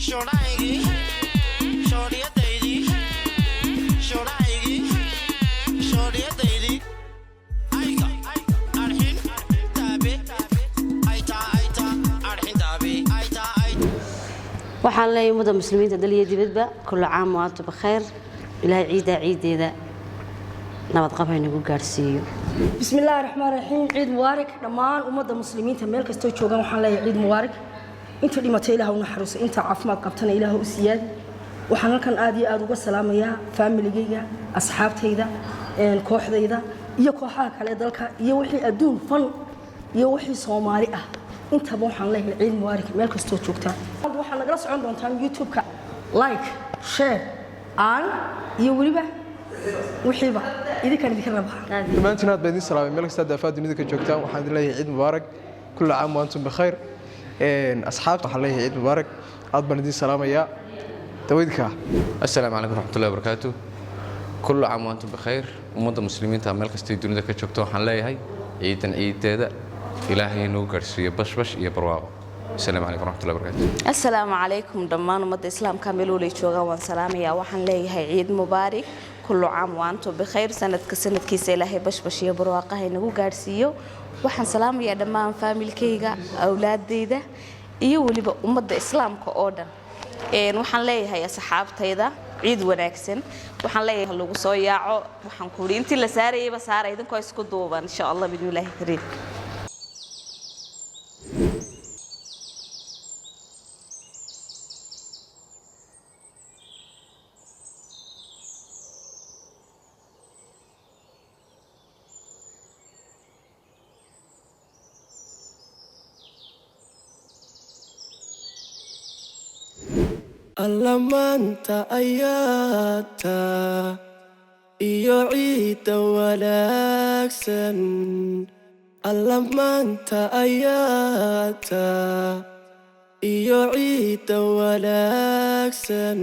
Shoodhaygii, shoodhiyadaydii, shoodhaygii, shoodhiyadaydii, ayga arxin taabe, ayta ayta arxin taabe, ayta ayta. Waxaan leeyahay ummadda muslimiinta dal iyo dibadba, kullu caam wa antum bikhayr. Ilaahay ciiddaa ciiddeeda nabadqab haynagu gaadhsiiyo. Bismi illaahi raxmaan raxiim. Ciid mubaarak dhammaan ummadda muslimiinta meel kastoo joogaan. Waxaan leeyahay ciid mubaarak. Inta dhimatay Ilaah u naxariiso, inta caafimaad qabtana Ilaah u siyaadi. Waxaan halkan aad iyo aad uga salaamayaa faamiligayga, asxaabtayda, kooxdayda iyo kooxaha kale ee dalka iyo wixii adduun fan iyo wixii Soomaali ah intaba. Waxaan leeyahay ciid mubaarak meel kastoo joogtaan. Waxaa nagala socon doontaan YouTube-ka, like, share aan iyo weliba wixiiba idinkaan idinka rabaa. Dhammaantiin aad baa idin salaamay meel kasta daafaha dunida ka joogtaan. Waxaan idin leeyahay ciid mubaarak, kullu caam wa antum bikhayr. Asxaabta waxaan leeyahay ciid mubaarak, aad baan idin salaamayaa dawaydka. Asalaamu calaykum raxmatullahi wabarakaatu. Kullu caam wa antum bikhayr. Ummadda muslimiinta meel kastay dunida ka joogto waxaan leeyahay ciidan ciideeda Ilaahay nagu gaadhsiiyo bashbash iyo barwaaqo. Asalaamu calaykum raxmatullahi wabarakaatu. Asalaamu calaykum dhammaan ummadda islaamka meel walay joogaan, waan salaamayaa. Waxaan leeyahay ciid mubaarak, kullu caam wa antum bikhayr. Sanadka sanadkiisa Ilaahay bashbash iyo barwaaqaha inagu gaadhsiiyo. Waxaan salaamayaa dhammaan faamilkayga, awlaadayda iyo weliba ummadda islaamka oo dhan. Waxaan leeyahay asxaabtayda ciid wanaagsan. Waxaan leeyahay lagu soo yaaco. Waxaan ku idhi intii la saarayayba saara, idinkoo isku duuban, insha Allah, bidnillaahi kariim. Alla maanta ayaata iyo ciidda wanaagsan. Alla maanta ayaata iyo ciidda wanaagsan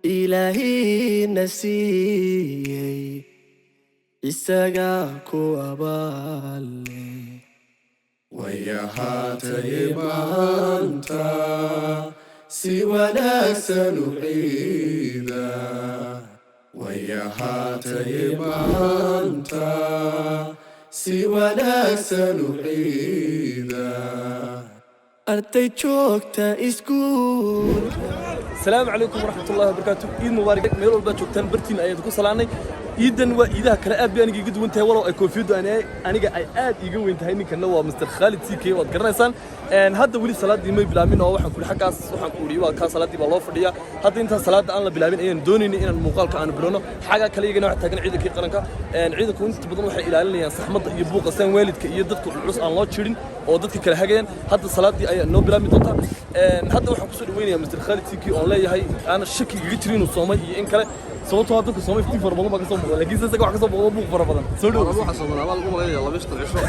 Ilaahina siiyey, isagaa ku abaale. Way ahaatay maanta si wanaagsan u ciida. Way ahaatay maanta si wanaagsan u ciida. Arday joogta iskuul. Asalaamu calaykum waraxmatullahi wabarakaatu. Ciid mubaarak meel walbaad joogtaan. Bartiin ayaad ku salaanay. Ciidan waa ciidaha kale aad bay aniga iga duwan tahay, walow ay koofiyaddu aniga ay aad iiga weyn tahay. Ninkanna waa Mr Khalid CK, waad garanaysaan. Hadda weli salaaddii may bilaabin oo waxaan kuli xaggaas, waxaan ku idhi waa kaa salaaddii baa loo fadhiyaa. Hadda intaan salaadda aan la bilaabin ayaan doonaynay inaan muuqaalka aanu bilowno. Xagga kale iyagana waxaa taagan ciidankii qaranka. Ciidanku inta badan waxay ilaalinayaan saxmadda iyo buuqa saan waalidka iyo dadka culculus aan loo jirin oo dadka kala hagayaan. Hadda salaaddii ayaa noo bilaabmi doontaa. Hadda waxaan kusoo dhaweynayaa Mr Khalid CK oon leeyahay aana shaki igaga jirin inuu soomay iyo in kale, sababtoo ah dadka soomay iftiin fara badan baa ka soo muuqda, laakiin se isaga wax ka soo muuqda buuq fara badan. Soo dhow. Waxaa soomanaa baa lagu malaynaya 32 cisho.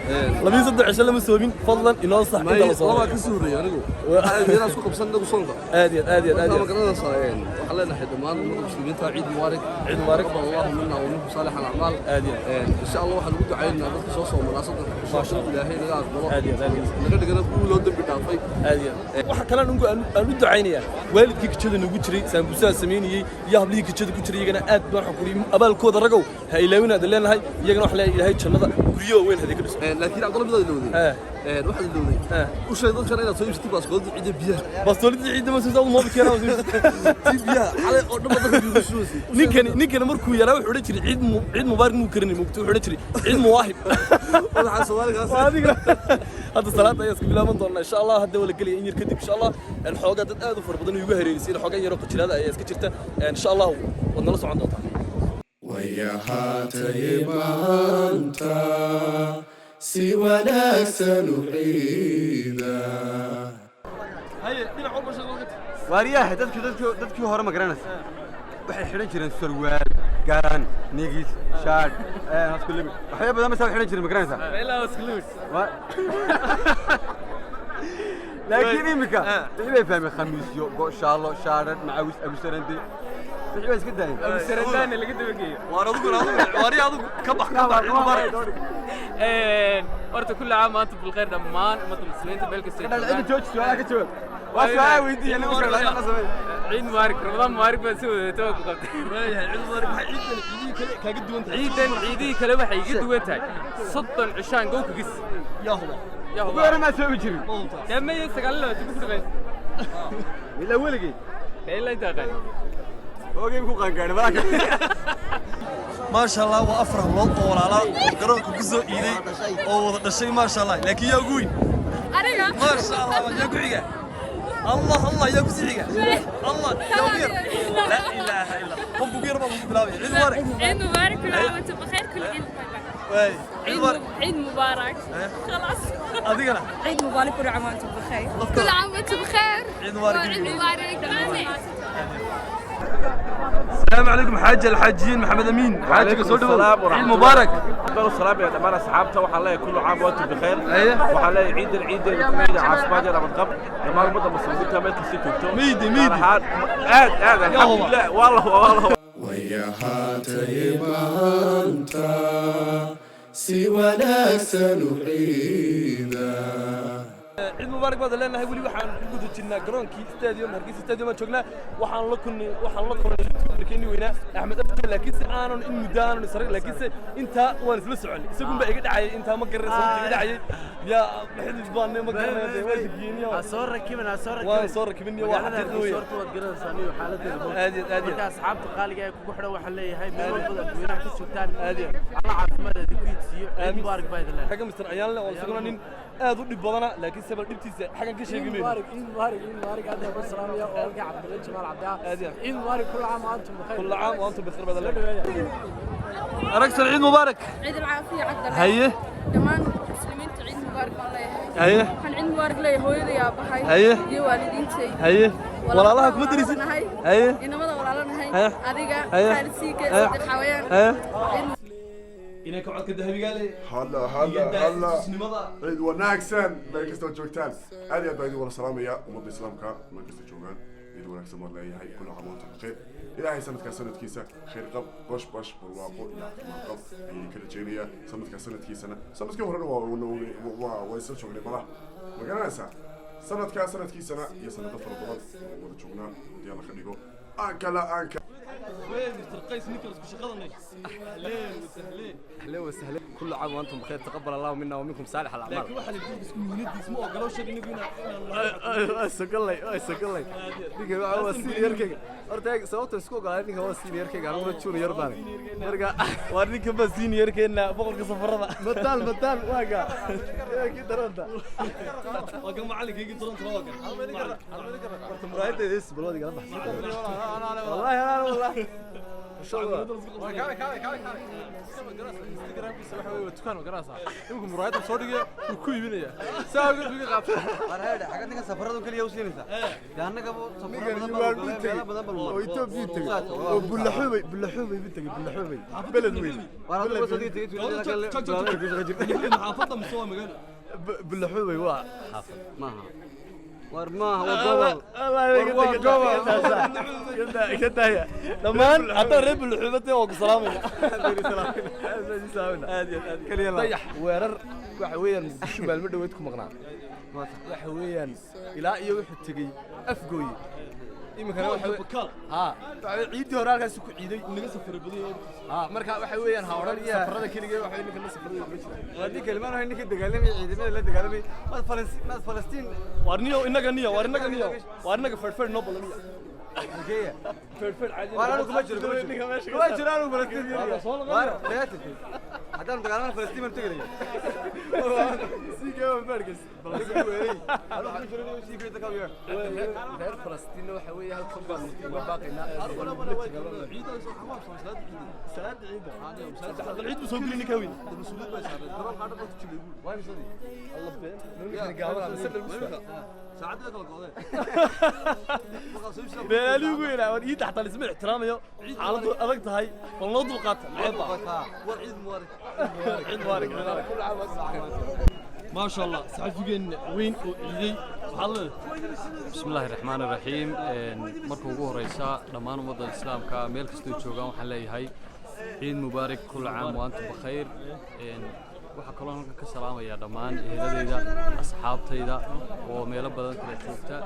32 cisho lama soomin, fadlan inoo sax inta la soomay. Labaa ka sii horreeyay anigu. Waxaa isku qabsan inagu soonka. Aad iyo aad, aad iyo aad, aad iyo Marka ma garanaysaa, waxaan leenahay dhammaan ummadda muslimiinta ciid mubaarak. Ciid mubaarak. Taqabbal Allahu minna wa minkum saalix al-acmaal. Aad iyo aad. Insha Allah waxaan ugu ducaynaynaa dadka soo soomanaa 30 cisho Maasha Allah. Ilaahay naga aqbalo. Aad iyo aad, aad iyo aad. Naga dhigana kuwii loo dembi dhaafay. Aad iyo aad. Waxa kale aan u ducaynayaa waalidkii kijada nagu jiray, saambuusaha samaynayey, iyo hablihii kijada ku jiray. Iyagana aad baan waxaan ku idhi abaalkooda ragow ha ilaawin aad leenahay. Iyagana waxaan leeyahay Ilaahay jannada guryo waaweyn hadii ka dhiso. Laakiin Cabdalla, midaad ilowday. Waxaad ilowday. U sheeg dadkan inaad soo iibsatay baaskoolada ciidda biyaha. Baastoolada ciidda ma soo moobi keenaa? Tii biyaha xalay oo dhan ba dadka biyo ku shubaysay. Ninkani markuu yaraa wuxuu odhan jiray ciid mubaarak muu karinay mugto, wuxuu odhan jiray ciid muwaahib. Madaxa Soomaaligaas. Waa adiga. Hadda salaada ayaa iska bilaaban doonaa, insha Allah. Hadda wala gelaya in yar kadib, insha Allah. Xoogaa dad aad u fara badan igu hareerisay, xoogaa yaroo qajilaada ayaa iska jirta. Insha Allah waad nala socon doontaa. Way ahaatay maanta si wanaagsan u ciida. Haye, dhinac walba shaqo ka. Waaryaha, dadkii hore ma garanaysa, waxay xidhan jireen sarwaal garan, nigis, shaadh, haskulimi, waxyaabo badan basa xidhan jireen, ma garanaysaa? Laakiin iminka wixii bay fahmeen: khamiisyo, go-shaalo, shaadhadh, macawis, abusarande, wixii baa iska daayeen. Abusaradaana laga dabageeyo. Waar adiguna, adigu waarya, adigu ka bax, ka bax. Ciid mubaarak. Horta kulli caam maanta bilkhayr dhammaan ummadda muslimiinta meel kasta ay cidda joogaan. Jooji, su'aalaha ka jawaab. Waa su'aal weydiiye, lagu sheego, la sameey. Ciid mubaarak, Ramadaan mubaarak baan si wadato ku qabtay. Waayahay, ciid mubaarak. Maxay ciidan ciidihii kale kaaga duwan tahay? Ciidan ciidihii kale waxay iga duwan tahay 30 cishaan gow kagis. Yaa huba? Yaa Ugu hore maa soomi jirin. Dee maya, 29 ku dhamays. Ilaa weligay. Dee ilaa inta aqaan. Ogeyn ku qaangaadhay malaaka. Maasha Allah, waa afar hablood oo walaala oo garoonka ku soo iiday oo wada dhashay, maasha Allah. Laakiin yaa ugu weyn? Aniga. Maasha Allah, yaa ku xiga? Allah Allah, yaa ku sii xiga? Allah, yaa ugu yar? Laa ilaaha illa, qofku ugu yar baa lagu bilaabaya. Ciid mubaarak. عيد مبارك، كل عام وانتم بخير، كل عيد مبارك. Waay, ciid mubaarak. عيد مبارك، خلاص. Adigana? عيد مبارك، كل عام وانتم بخير، كل عام وانتم بخير. عيد مبارك. عيد مبارك. السلام عليكم حاج الحاجين محمد امين، حاجك soo dhawow، ciid mubaarak. Afdal salaam ya dhammaan asxaabta. Waxaan leeyahay kullu caam wa antum bikhair. Waxaan leeyahay ciidan ciideeda ku ciida caafimaad iyo nabad qab dhammaan ummadda muslimiinta meel kasta joogto. Miidi, miidi. Gaar ahaan aad aad, alxamdulilah, waa la waa la. Way ahaatay maanta si wanaagsan u ciida. Ciid mubaarak baad leenahay. Weli waxaan ku guda jirnaa garoonkii Stadium Hargeysa Stadium aan joognaa. Waxaan la kulnay youtuberkeennii weynaa Axmed Afje, laakiinse aanan in muddo aanan isarag, laakiinse intaa waan isla soconay. Isagun baa iga dhacayay intaa, ma garanaysa sababta iga dhacayay. Yaa xidid baan ma garanaya, dee waa shakiyeen. Ha soo rakibin, ha soo rakibin. Waan soo rakibin, waa Magaalada xaqiiq Hargeysa weeye. horta waad garanaysaa niyo xaaladeeda. Aad iyo aad iyo. Marka asxaabta qaaliga ee kugu xidhan waxaan leeyahay meel walbada dadweynaha ku joogtaan, Aad iyo. Alla caafimaad idinku iidsiiyo. Ciid mubaarak baa idin leeyahay. Xagga Mr. Ayaanle oo isaguna nin aad u dhib badana, laakiin sebel dhibtiisa xaggan ka sheegi mayno. مبارك، عيد مبارك، عيد مبارك. aad baan ku salaamaya oo halka Cabdulla Jamaal Cabdi. Aad iyo. عيد مبارك، كل عام وانتم بخير. كل عام وانتم بخير baad leeyahay. Aragsan, ciid mubaarak. عيد العافية عبد الله. Haye. Dhammaan muslimiinta ciid mubaarak baan leeyahay. Haye. Waxaan ciid mubaarak leeyahay hooyaday, aabahay Haye. iyo waalidiintay. Haye, walaalaha kuma darisid? Nahay. Haye. Inamada walaalanahay. Haye. Adiga Haye. Khaalid Siike, Haye. Sadiq Xawayaan. Haye. Ciid Inay ka codka dahabiga le. Halla halla Iyo halla. isnimada. Ciid wanaagsan meel kastoo joogtaan. Aad iyo aad baan idin wada salaamaya. Ummadda islaamka meel kasta joogaan, ciid wanaagsan baan leeyahay. Kullu caam wa antum bikhair. Ilaahay sanadkaa sanadkiisa khayr qab, bash bash, barwaaqo iyo caafimaad qab ayaan ka rajeynayaa sanadkaa sanadkiisana. Sanadkii horena waa isla joognay malaha, ma garanaysaa? Sanadkaa sanadkiisana iyo sanado fara badan waan wada joognaa haddii Alla ka dhigo. Aan kala aan kala. Mr. Qays Nicholas ku shaqadanay. Ahleen wasahleen. أهلا وسهلا، كل عام وأنتم بخير، تقبل الله منا ومنكم صالح الأعمال. Laakiin waxaa la yidhi isku muhiimadiisa ma ogolo sheeg inagu inaan Sogolay, sogolay. Ninka waxa waa senior-kayga. Horta eeg, sababta isku ogolaaday, ninka waa senior-kayga, aniguna junior baan. Marka waa ninka ba senior-keena, boqorka safarada. Mataal mataal waaga. Kii daroonta. Waa kan macalinkaygii daroonta, waa kan. Horta muraayadayda is balwad igala baxsan. Wallahi أنا والله. Kaale kaale kaale kaale, Instagramkiisa waxa weeye dukaan ma garanaysaa? Iminku muraayadda soo dhigaya wuu ku iibinaya, saa awgeed buu iga qaatay. War heedhe, xagga ninka safaradu kaliya u siinaysaa. Dee annagaba safaro Ninkan badan Yuwaan baan buu galay, tegey meelo badan baan oo marnay. Ethiopia tegey oo Bullaxuubay, Bullaxuubay buu tegey, Bullaxuubay beled weyn. War adigu soo dhigtay tuulada kale, tuulada ku shaqo jirtay. Xaafadda mise waa magaalo? Bullaxuubay waa xaafad maaha. War maaha, waa gobol. War waa gobol. Dhammaan haddaan reer Bullaxuubate waa ku salaamayna. Aad iyo aad. Kaliya laa. Dayax weerar waxa weeyaan Muqdisho maalmo dhoweed ku maqnaa. Waxa weeyaan ilaa iyo wuxuu tegey Afgooye. Iminkana waxa ha waxa ciidii hore halkaas ku ciiday. Naga safar badan yahay. Ha, marka waxa weeyaan ha oran safarada keligay, waxa ninka la safarada kula jira. Waa ninka ilmaha, waa ninka dagaalamay, ciidamada la dagaalamay. Maad Falastiin, maad Falastiin. Waar niyo inaga niyo, waar inaga niyo, waar inaga feerfeer noo balamiya. Halkeeya? Feerfeer caadi. Waar anigu kuma jiro, kuma jiro. Kuma jiro anigu Falastiin. Waar dagaatay. Haddaan dagaalamana Falastiin baan tegi lahaa. Sii gaba baarkas. Anigu weeray. Anigu kuma jiro, sii gaba dadka weerar. Reer Falastiinna waxa weeye halkan baan uga baaqaynaa. Salaada ciida. Ciid buu soo gelin ninka weyn. Allah been. Ninka gaaban ama saddex musta. Saacadda kala go'day. Beelaaligu weynaa war ciidda xataa lisma ixtiraamayo, xaaladdu adag tahay, bal noo dulqaata. War ciid mubaarak. Ciid mubaarak, ciid mubaarak. Maasha Allah, saxafigeen weyn oo ciiday, maxaad leedahay? بسم الله الرحمن الرحيم. Marka ugu horeysa dhammaan ummadda islaamka meel kastoo joogaan waxaan leeyahay ciid mubaarak، كل عام وأنتم بخير. Waxaa kaloo halkan ka salaamayaa dhammaan eheladayda, asxaabtayda oo meelo badan kala joogta,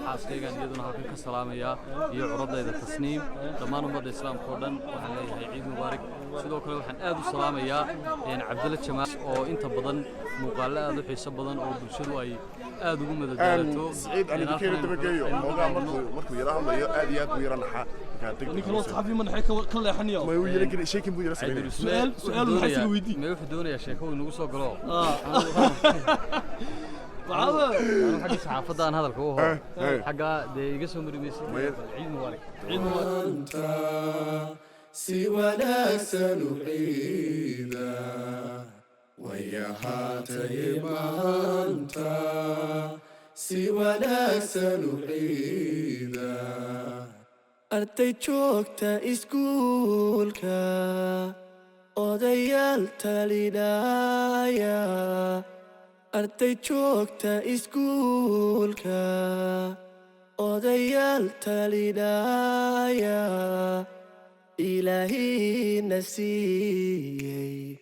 xaaskaygaan iyaduna halkan ka salaamayaa iyo curadayda Tasniim. Dhammaan ummadda islaamka oo dhan waxaan leeyahay ciid mubaarak. Sidoo kale waxaan aad u salaamayaa Cabdalla Jamaal oo inta badan muuqaallo aad u xiiso badan oo bulshadu ay aad ugu madadaalato. Siciid, aan idinka yara dabageeyo xoogaa. Markuu yara hadlayo aad iyo aad buu yara naxaa. Markaa deg Ninkan waa saxafi, madaxay ka leexanaya. Ma uu yara geli sheekin buu yara sameynaya. Su'aal maxay sida weydii? Me wuxuu doonayaa sheeko uu inagu soo galo. Waxaa Anu xagga saxaafadda aan hadalka u horo, xagga dee iga soo mari maysid. Ciid mubaarak, ciid mubaarak. Maanta si wanaagsan u ciida, way ahaatay maanta si wanaagsan u ciida. Arday joogta iskuulka, odayaal talinaya, arday joogta iskuulka, odayaal talinaya, Ilaahina siiyey,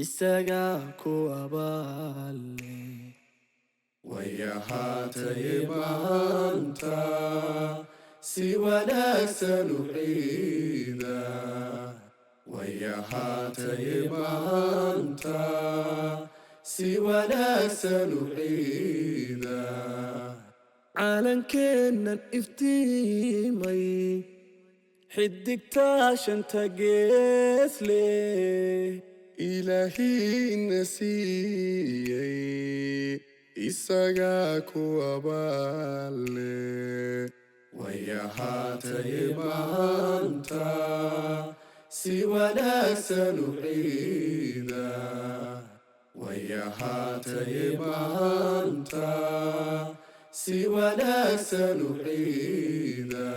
isagaa ku abaale. Way ahaatay maanta si wanaagsan u ciida, way ahaatay maanta si wanaagsan u ciida. Caalankeennan iftiimay, xidigtaa shanta geesle, Ilaahiina siiyey, isagaa ku abaale. Way ahaatay maanta si wanaagsan u ciida, way ahaatay maanta si wanaagsan u ciida.